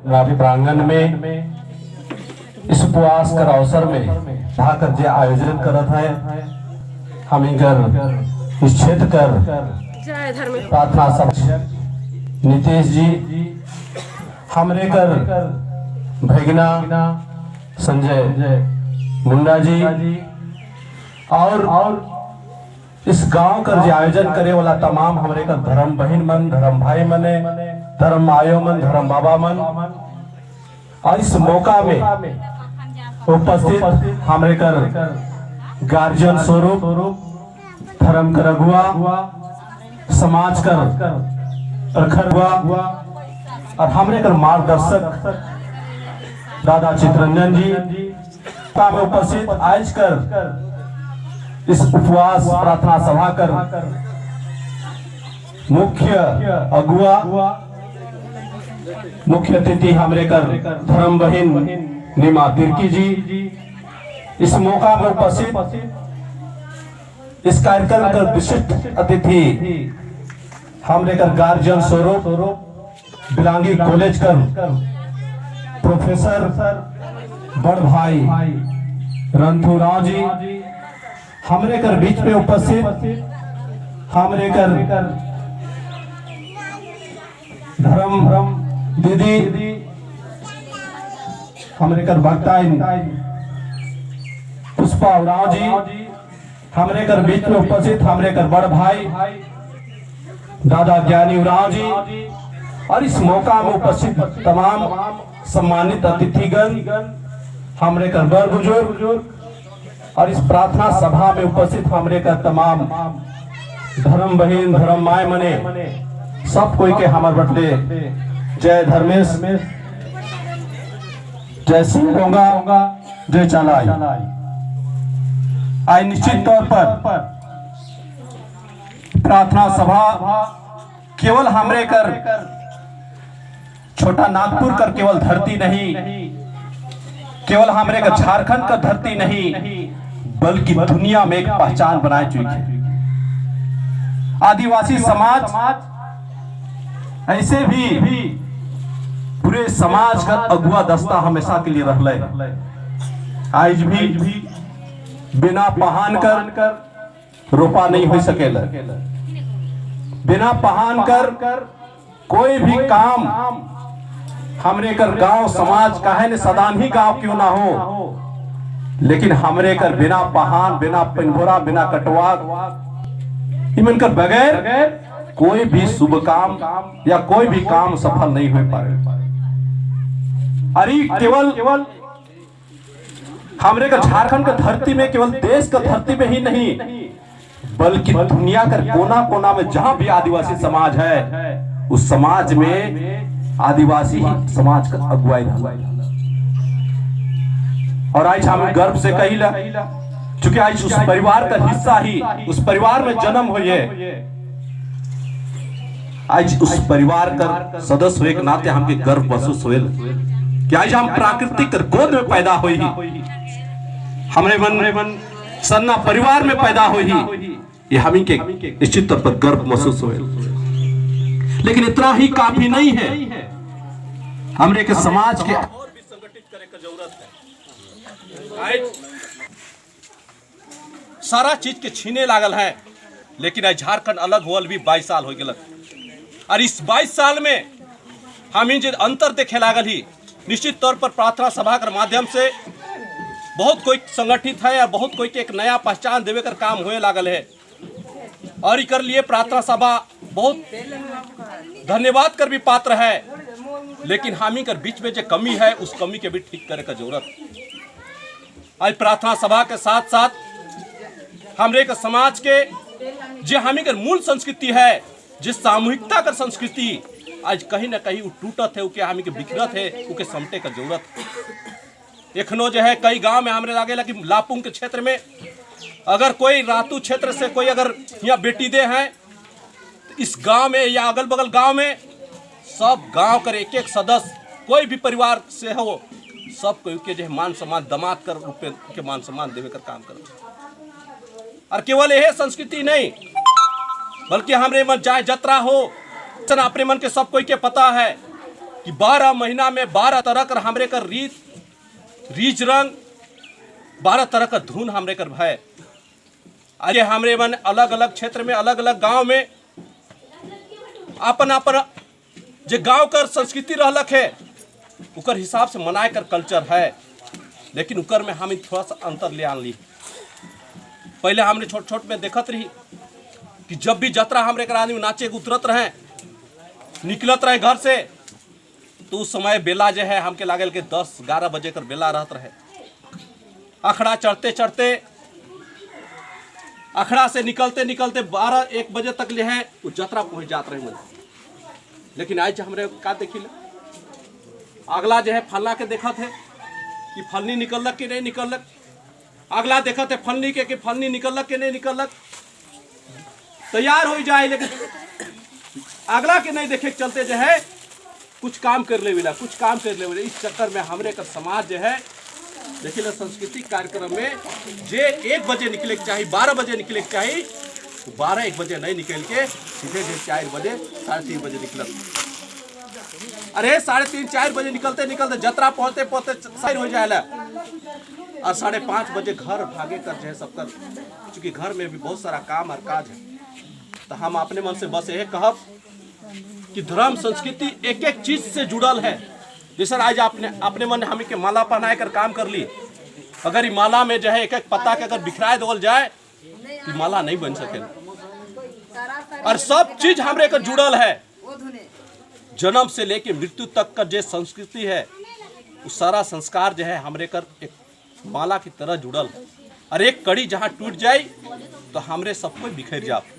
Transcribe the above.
प्रांगण में इस उपवास कर अवसर में कर जे आयोजन करत है, हम इनकर इस क्षेत्र कर जय धर्म प्रार्थना सभा नीतीश जी, हमरे कर भगना संजय मुंडा जी और इस गांव कर जो आयोजन करे वाला तमाम हमरे कर धर्म बहन मन, धर्म भाई मने, धर्म आयो मन, धर्म बाबा मन और इस मौका में उपस्थित हमरे कर गार्जियन स्वरूप धर्म कर अगुआ, समाज कर प्रखर हुआ और हमरे कर मार्गदर्शक दादा चित्रंजन जी में उपस्थित आज कर इस उपवास प्रार्थना सभा कर मुख्य अगुआ, मुख्य अतिथि हमरे कर धर्म बहन नीमा तिर्की जी, इस मौका में उपस्थित इस कार्यक्रम कर विशिष्ट अतिथि हमरे कर गार्जियन स्वरूप बिलांगी कॉलेज कर प्रोफेसर बड़ भाई रंथू राव जी, हमरे कर बीच में उपस्थित हमरे कर धर्म दीदी, हमरे कर भक्ताइन पुष्पा उरांव जी, हमरे कर बीच में उपस्थित हमरे कर बड़ भाई दादा ज्ञानी उरांव जी और इस मौका में उपस्थित तमाम सम्मानित अतिथिगण, हमरे कर बड़ बुजुर्ग और इस प्रार्थना सभा में उपस्थित हमरे कर तमाम धर्म बहन, धर्म माय मने, सब कोई के हमर बटले जय धर्मेश, जय सिंह होगा, जय चालाई। आई निश्चित तौर पर प्रार्थना सभा केवल हमरे कर छोटा नागपुर कर केवल धरती नहीं, केवल हमरे कर झारखंड का धरती नहीं, बल्कि दुनिया में एक पहचान बनाए चुकी है। आदिवासी समाज ऐसे भी पूरे समाज का अगुआ दस्ता हमेशा के लिए रहले। आज भी बिना पहान कर रोपा नहीं हो सकेला, बिना पहान कर कोई भी काम हमरे कर गांव समाज काहे ने सदान ही गांव क्यों ना हो, लेकिन हमरे कर बिना पहान, बिना पिंभोरा, बिना कटवा इमन कर बगैर कोई भी शुभ काम या कोई भी काम सफल नहीं हो पाए। अरे केवल हमरे का झारखंड का धरती में, केवल देश का धरती में ही नहीं, बल्कि दुनिया का कोना कोना में जहां भी आदिवासी समाज है, उस समाज में आदिवासी ही समाज का अगुवाई रहा। और आज हम गर्व से कहिला, चूंकि आज उस परिवार का हिस्सा ही, उस परिवार में जन्म हुए, आज उस परिवार का सदस्य हुए के नाते हमके गर्व महसूस हुए कि आज हम प्राकृतिक गोद में पैदा हुई, हमरे मन सन्ना परिवार में पैदा हुई, ये हमी के निश्चित तौर पर गर्व महसूस हुए। लेकिन इतना ही काफी नहीं है, हमरे के समाज के और भी संगठित करे का जरूरत है। आज सारा चीज के छीने लागल है, लेकिन आज झारखंड अलग होल भी 22 साल हो गए और इस 22 साल में हम जे अंतर देखे लागल ही, निश्चित तौर पर प्रार्थना सभा के माध्यम से बहुत कोई संगठित है और बहुत कोई के एक नया पहचान देवे कर काम होए लागल है और इकर लिए प्रार्थना सभा बहुत धन्यवाद कर भी पात्र है। लेकिन हामी कर बीच में जो कमी है, उस कमी के भी ठीक करे का जरूरत। आज प्रार्थना सभा के साथ साथ हमरे के समाज के जो हमी के मूल संस्कृति है, जिस सामूहिकता का संस्कृति आज कहीं ना कहीं वो टूटत है, उके हमी के बिखरत है, उके समटे का जरूरत है। एखनो जो है कई गांव में हमरे लागेला कि लापुंग के क्षेत्र में अगर कोई रातू क्षेत्र से कोई अगर यहाँ बेटी दे हैं, तो इस गांव में या अगल बगल गांव में सब गांव कर एक एक सदस्य कोई भी परिवार से हो, सब कोई के जो है मान सम्मान दमाद कर रूप में के मान सम्मान देवे कर काम कर। और केवल यह संस्कृति नहीं, बल्कि हमरे मन चाहे जतरा हो, अपने मन के सब कोई के पता है कि कि 12 महीना में 12 तरह कर हमरे कर रीत रीच रंग, 12 तरह का धुन हमरे कर भय। अरे, हमरे मन अलग अलग क्षेत्र में, अलग अलग गांव में अपन अपन जे गांव कर संस्कृति रहलक है, उकर हिसाब से मनाए कर कल्चर है, लेकिन उकर में हम थोड़ा सा अंतर ले आन ली। पहले हमने छोट छोट में देखत रही कि जब भी जतरा हमरे कर आदमी नाचे के उतरत रहे, निकलत रहे घर से, तो उस समय बेला जो है, हमके लागल के 10-11 बजे कर बेला रहत रहे। अखड़ा चढ़ते चढ़ते, अखड़ा से निकलते निकलते 12-1 बजे तक ले है वो जतरा पहुंच जात रहे मुझे। लेकिन आज हमरे का देखी ले, अगला जो है फल्ला के देखत है कि फलनी निकलक कि नहीं निकलक, अगला देखत है फलनी के कि फलनी निकलक कि नहीं निकलक। तैयार हो जाए, लेकिन अगला के नहीं देखे के चलते जो है कुछ काम कर ले मिला, कुछ काम कर ले मिला। इस चक्कर में हमरे का समाज जो है, देखिए ना, सांस्कृतिक कार्यक्रम में जे 1 बजे निकले के चाही, 12 बजे निकले के चाही, तो 12-1 बजे नहीं निकल के सीधे जे 4 बजे, 3:30 बजे निकलत। अरे, 3:30-4 बजे निकलते निकलते जतरा पहुंचते पहुंचते साइड हो जाएला और 5:30 बजे घर भागे कर जो है सबकर, चूंकि घर में भी बहुत सारा काम और काज है। तो हम अपने मन से बस यह कहब कि धर्म, संस्कृति एक एक चीज से जुड़ल है। जैसे आज आपने अपने मन हमें के माला पहनाए कर काम कर ली, अगर ये माला में जो है एक एक पत्ता के अगर बिखराए देवल जाए तो माला नहीं बन सके। और सब चीज हमरे के जुड़ल है। जन्म से लेके मृत्यु तक का जो संस्कृति है, वो सारा संस्कार जो है हमरे कर एक माला की तरह जुड़ल है और एक कड़ी जहाँ टूट जाए तो हमरे सब कोई बिखर जाए।